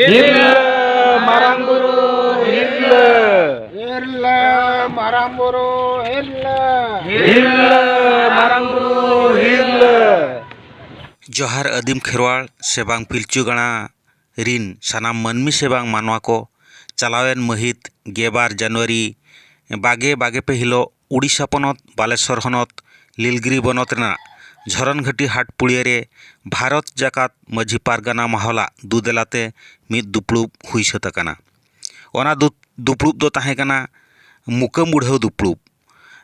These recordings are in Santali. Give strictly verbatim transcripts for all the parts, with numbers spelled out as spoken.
ᱦᱤᱨᱞᱟᱹ ᱢᱟᱨᱟᱝ ᱵᱩᱨᱩ ᱦᱤᱨᱞᱟᱹ᱾ ᱦᱤᱨᱞᱟᱹ ᱢᱟᱨᱟᱝ ᱵᱩᱨᱩ ᱦᱤᱨᱞᱟᱹ᱾ ᱦᱤᱨᱞᱟᱹ ᱢᱟᱨᱟᱝ ᱵᱩᱨᱩ ᱦᱤᱨᱞᱟᱹ᱾ ᱡᱚᱦᱟᱨ ᱟᱹᱫᱤᱢ ᱠᱷᱮᱨᱣᱟᱲ ᱥᱮ ᱵᱟᱝ ᱯᱤᱞᱪᱩ ᱜᱟᱲᱟ ᱨᱤᱱ ᱥᱟᱱᱟᱢ ᱢᱟᱹᱱᱢᱤ ᱥᱮ ᱵᱟᱝ ᱢᱟᱱᱣᱟ ᱠᱚ᱾ ᱪᱟᱞᱟᱣᱮᱱ ᱢᱟᱹᱦᱤᱛ ᱜᱮᱞ ᱵᱟᱨ ᱡᱟᱱᱩᱣᱟᱨᱤ ᱵᱟᱜᱮ ᱵᱟᱜᱮ ᱯᱮ ᱦᱤᱞᱳᱜ ᱩᱲᱤᱥᱥᱟ ᱯᱚᱱᱚᱛ ᱵᱟᱞᱮᱥᱚᱨ ᱦᱚᱱᱚᱛ ᱞᱤᱞᱜᱤᱨᱤ ᱵᱚᱱᱚᱛ ᱨᱮᱱᱟᱜ ᱡᱷᱚᱨᱚᱱᱜᱷᱟᱹᱴᱤ ᱦᱟᱴ ᱯᱩᱲᱤᱭᱟᱹ ᱨᱮ ᱵᱷᱟᱨᱚᱛ ᱡᱟᱠᱟᱛ ᱢᱟᱹᱡᱷᱤ ᱯᱟᱨᱜᱟᱱᱟ ᱢᱟᱦᱚᱞᱟᱜ ᱫᱩᱫᱮᱞᱟᱛᱮ ᱢᱤᱫ ᱫᱩᱯᱲᱩᱵ ᱦᱩᱭ ᱥᱟᱹᱛ ᱟᱠᱟᱱᱟ᱾ ᱚᱱᱟ ᱫᱩ-, ᱫᱩᱯᱲᱩᱵ ᱫᱚ ᱛᱟᱦᱮᱸ ᱠᱟᱱᱟ ᱢᱩᱠᱟᱹᱢ ᱩᱲᱦᱟᱹᱣ ᱫᱩᱯᱲᱩᱵ᱾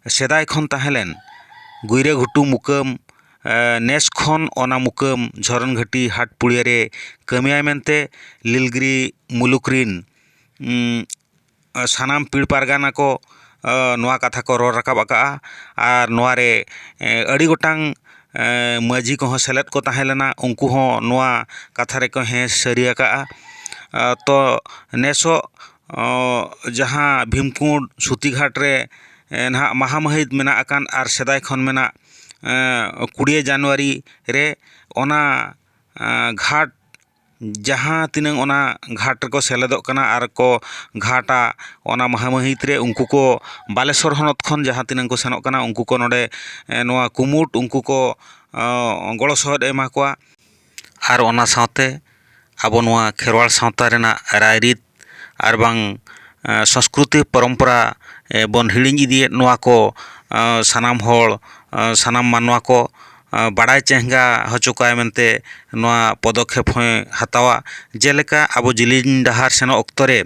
ᱥᱮᱫᱟᱭ ᱠᱷᱚᱱ ᱛᱟᱦᱮᱸ ᱞᱮᱱ ᱜᱩᱭᱨᱟᱹ ᱜᱷᱩᱴᱩ ᱢᱩᱠᱟᱹᱢ, ᱮ, ᱱᱮᱥ ᱠᱷᱚᱱ ᱚᱱᱟ ᱢᱩᱠᱟᱹᱢ ᱡᱷᱚᱨᱚᱱᱜᱷᱟᱹᱴᱤ ᱦᱟᱴ ᱯᱩᱲᱤᱭᱟᱹ ᱨᱮ ᱠᱟᱹᱢᱤᱭᱟᱭ ᱢᱮᱱᱛᱮ ᱞᱤᱞᱜᱤᱨᱤ ᱢᱩᱞᱩᱠ ᱨᱤᱱ, ᱩᱸ, ᱥᱟᱱᱟᱢ ᱯᱤᱲ ᱯᱟᱨᱜᱟᱱᱟ ᱠᱚ, ᱮ, ᱱᱚᱣᱟ ᱠᱟᱛᱷᱟ ᱠᱚ ᱨᱚᱲ ᱨᱟᱠᱟᱵ ᱟᱠᱟᱫᱼᱟ᱾ ᱟᱨ ᱱᱚᱣᱟ ᱨᱮ, ᱮ, ᱟᱹᱰᱤ ᱜᱚᱴᱟᱝ, ᱮ, ᱢᱟᱹᱡᱷᱤ ᱠᱚᱦᱚᱸ ᱥᱮᱞᱮᱫ ᱠᱚ ᱛᱟᱦᱮᱸ ᱞᱮᱱᱟ, ᱩᱱᱠᱩ ᱦᱚᱸ ᱱᱚᱣᱟ ᱠᱟᱛᱷᱟ ᱨᱮᱠᱚ ᱦᱮᱸ ᱥᱟᱹᱨᱤ ᱟᱠᱟᱫᱼᱟ᱾ ᱮ, ᱛᱚ ᱱᱮᱥᱚᱜ, ᱚ, ᱡᱟᱦᱟᱸ ᱵᱷᱤᱢᱠᱩᱸᱰ ᱥᱩᱛᱤᱜᱷᱟᱴ ᱨᱮ, ᱮ, ᱱᱟᱦᱟᱜ ᱢᱟᱦᱟ ᱢᱟᱹᱦᱤᱛ ᱢᱮᱱᱟᱜ ᱟᱠᱟᱱ ᱟᱨ ᱥᱮᱫᱟᱭ ᱠᱷᱚᱱ ᱢᱮᱱᱟᱜ, ᱮ, ᱠᱩᱲᱤᱭᱟᱹ ᱡᱟᱱᱩᱣᱟᱨᱤ ᱨᱮ ᱚᱱᱟ, ᱮ, ᱜᱷᱟᱴ ᱡᱟᱦᱟᱸ ᱛᱤᱱᱟᱹᱝ ᱚᱱᱟ ᱜᱷᱟᱴ ᱨᱮᱠᱚ ᱥᱮᱞᱮᱫᱚᱜ ᱠᱟᱱᱟ ᱟᱨ ᱠᱚ ᱜᱷᱟᱴᱟ, ᱚᱱᱟ ᱢᱟᱦᱟ ᱢᱟᱹᱦᱤᱛ ᱨᱮ ᱩᱱᱠᱩ ᱠᱚ ᱵᱟᱞᱮᱥᱚᱨ ᱦᱚᱱᱚᱛ ᱠᱷᱚᱱ ᱡᱟᱦᱟᱸ ᱛᱤᱱᱟᱹᱝ ᱠᱚ ᱥᱮᱱᱚᱜ ᱠᱟᱱᱟ, ᱩᱱᱠᱩ ᱠᱚ ᱱᱚᱰᱮ, ᱮ, ᱱᱚᱣᱟ ᱠᱩᱢᱩᱴ ᱩᱱᱠᱩ ᱠᱚ, ᱚ, ᱜᱚᱲᱚ ᱥᱚᱦᱚᱫ ᱮᱢᱟ ᱠᱚᱣᱟ᱾ ᱟᱨ ᱚᱱᱟ ᱥᱟᱶᱛᱮ ᱟᱵᱚ ᱱᱚᱣᱟ ᱠᱷᱮᱨᱣᱟᱲ ᱥᱟᱶᱛᱟ ᱨᱮᱱᱟᱜ ᱨᱟᱭᱨᱤᱛ ᱟᱨ ᱵᱟᱝ, ᱮ, ᱥᱚᱸᱥᱠᱨᱩᱛᱤ ᱯᱚᱨᱚᱢᱯᱚᱨᱟ, ᱮ, ᱵᱚᱱ ᱦᱤᱲᱤᱧ ᱤᱫᱤᱭᱮᱫ, ᱱᱚᱣᱟ ᱠᱚ, ᱮ, ᱥᱟᱱᱟᱢ ᱦᱚᱲ, ᱮ, ᱥᱟᱱᱟᱢ ᱢᱟᱱᱣᱟ ᱠᱚ, ᱮ, ᱵᱟᱲᱟᱭ ᱪᱮᱦᱜᱟ ᱦᱚᱪᱚ ᱠᱚᱣᱟᱭ ᱢᱮᱱᱛᱮ ᱱᱚᱣᱟ ᱯᱚᱫᱚᱠᱷᱮᱯ ᱦᱚᱸᱭ ᱦᱟᱛᱟᱣᱟ᱾ ᱡᱮᱞᱮᱠᱟ ᱟᱵᱚ ᱡᱤᱞᱤᱧ ᱰᱟᱦᱟᱨ ᱥᱮᱱᱚᱜ ᱚᱠᱛᱚ ᱨᱮ,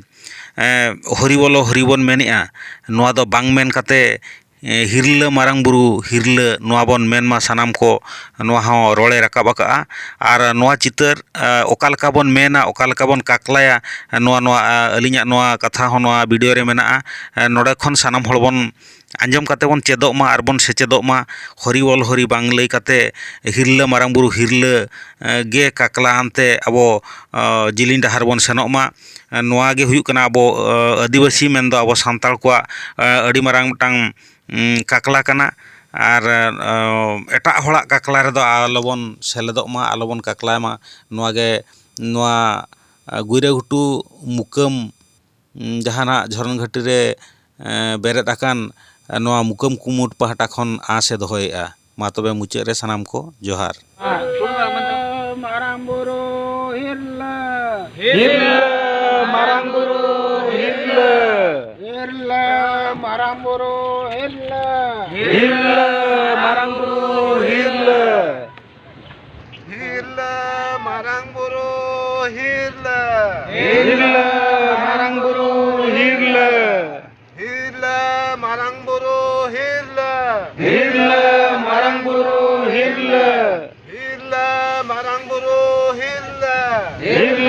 ᱮ, ᱦᱚᱨᱤ ᱵᱚᱞᱚ ᱦᱚᱨᱤ ᱵᱚᱱ ᱢᱮᱱᱮᱜᱼᱟ, ᱱᱚᱣᱟ ᱫᱚ ᱵᱟᱝ ᱢᱮᱱ ᱠᱟᱛᱮ, ᱮ, ᱦᱤᱨᱞᱟᱹ ᱢᱟᱨᱟᱝ ᱵᱩᱨᱩ ᱦᱤᱨᱞᱟᱹ ᱱᱚᱣᱟ ᱵᱚᱱ ᱢᱮᱱ ᱢᱟ ᱥᱟᱱᱟᱢ ᱠᱚ, ᱱᱚᱣᱟ ᱦᱚᱸ ᱨᱚᱲᱮ ᱨᱟᱠᱟᱵ ᱟᱠᱟᱫᱼᱟ᱾ ᱟᱨ ᱱᱚᱣᱟ ᱪᱤᱛᱟᱹᱨ, ᱮ, ᱚᱠᱟ ᱞᱮᱠᱟ ᱵᱚᱱ ᱢᱮᱱᱟ, ᱚᱠᱟ ᱞᱮᱠᱟ ᱵᱚᱱ ᱠᱟᱠᱞᱟᱭᱟ, ᱱᱚᱣᱟ, ᱱᱚᱣᱟ, ᱮ, ᱟᱹᱞᱤᱧᱟᱜ ᱱᱚᱣᱟ ᱠᱟᱛᱷᱟ ᱦᱚᱸ ᱱᱚᱣᱟ ᱵᱷᱤᱰᱤᱭᱳ ᱨᱮ ᱢᱮᱱᱟᱜᱼᱟ᱾ ᱮ, ᱱᱚᱰᱮ ᱠᱷᱚᱱ ᱥᱟᱱᱟᱢ ᱦᱚᱲ ᱵᱚᱱ ᱟᱸᱡᱚᱢ ᱠᱟᱛᱮ ᱵᱚᱱ ᱪᱮᱫᱚᱜ ᱢᱟ ᱟᱨ ᱵᱚᱱ ᱥᱮᱪᱮᱫᱚᱜ ᱢᱟ᱾ ᱦᱚᱨᱤ ᱵᱚᱞ ᱦᱚᱨᱤ ᱵᱟᱝ ᱞᱟᱹᱭ ᱠᱟᱛᱮ ᱦᱤᱨᱞᱟᱹ ᱢᱟᱨᱟᱝ ᱵᱩᱨᱩ ᱦᱤᱨᱞᱟᱹ, ᱮ, ᱜᱮ ᱠᱟᱠᱞᱟ ᱟᱱᱛᱮ ᱟᱵᱚ, ᱮ, ᱡᱤᱞᱤᱧ ᱰᱟᱦᱟᱨ ᱵᱚᱱ ᱥᱮᱱᱚᱜ ᱢᱟ᱾ ᱮ, ᱱᱚᱣᱟ ᱜᱮ ᱦᱩᱭᱩᱜ ᱠᱟᱱᱟ ᱟᱵᱚ, ᱮ, ᱟᱹᱫᱤᱵᱟᱹᱥᱤ ᱢᱮᱱᱫᱚ ᱟᱵᱚ ᱥᱟᱱᱛᱟᱲ ᱠᱚᱣᱟᱜ, ᱮ, ᱟᱹᱰᱤ ᱢᱟᱨᱟᱝ ᱢᱤᱫᱴᱟᱝ, ᱩᱸ, ᱠᱟᱠᱞᱟ ᱠᱟᱱᱟ᱾ ᱟᱨ, ᱮ, ᱮᱴᱟᱜ ᱦᱚᱲᱟᱜ ᱠᱟᱠᱞᱟ ᱨᱮᱫᱚ ᱟᱞᱚᱵᱚᱱ ᱥᱮᱞᱮᱫᱚᱜ ᱢᱟ, ᱟᱞᱚᱵᱚᱱ ᱠᱟᱠᱞᱟᱭ ᱢᱟ᱾ ᱱᱚᱣᱟ ᱜᱮ, ᱱᱚᱣᱟ ᱜᱩᱭᱨᱟᱹᱜᱷᱩᱴᱩ ᱢᱩᱠᱟᱹᱢ, ᱩᱸ, ᱡᱟᱦᱟᱸ ᱱᱟᱜ ᱡᱷᱚᱨᱚᱱ ᱜᱷᱟᱹᱴᱤ ᱨᱮ, ᱮᱸ, ᱵᱮᱨᱮᱫ ᱟᱠᱟᱱ, ᱮᱸ, ᱱᱚᱣᱟ ᱢᱩᱠᱟᱹᱢ ᱠᱩᱢᱩᱴ ᱯᱟᱦᱴᱟ ᱠᱷᱚᱱ ᱟᱸᱥ ᱮ ᱫᱚᱦᱚᱭᱮᱫᱼᱟ᱾ ᱢᱟ ᱛᱚᱵᱮ ᱢᱩᱪᱟᱹᱫ ᱨᱮ ᱥᱟᱱᱟᱢ ᱠᱚ ᱡᱚᱦᱟᱨ᱾ ᱢᱟᱨᱟᱝ ᱵᱩᱨᱩ ᱦᱤᱨᱞᱟᱹ᱾ ᱦᱤᱨᱞᱟᱹ ᱢᱟᱨᱟᱝ ᱵᱩᱨᱩ ᱦᱤᱨᱞᱟᱹ᱾ ᱦᱤᱨᱞᱟᱹ ᱢᱟᱨᱟᱝ ᱵᱩᱨᱩ ᱦᱤᱨᱞᱟᱹ᱾ ᱦᱤᱨᱞᱟᱹ ᱢᱟᱨᱟᱝ ᱵᱩᱨᱩ ᱦᱤᱨᱞᱟᱹ᱾ ᱦᱤᱨᱞᱟᱹ ᱢᱟᱨᱟᱝ ᱵᱩᱨᱩ ᱦᱤᱨᱞᱟᱹ᱾ ᱦᱤᱨᱞᱟᱹ ᱢᱟᱨᱟᱝ ᱵᱩᱨᱩ ᱦᱤᱨᱞᱟᱹ᱾ ᱦᱤᱨᱞᱟᱹ ᱢᱟᱨᱟᱝ ᱵᱩᱨᱩ ᱦᱤᱨᱞᱟᱹ᱾ ᱦᱤᱨᱞᱟᱹ ᱢᱟᱨᱟᱝ ᱵᱩᱨᱩ ᱦᱤᱨᱞᱟᱹ᱾ ᱦᱤᱨᱞᱟᱹ ᱢᱟᱨᱟᱝ ᱵᱩᱨᱩ ᱦᱤᱨᱞᱟᱹ᱾ ᱦᱤᱨᱞᱟᱹ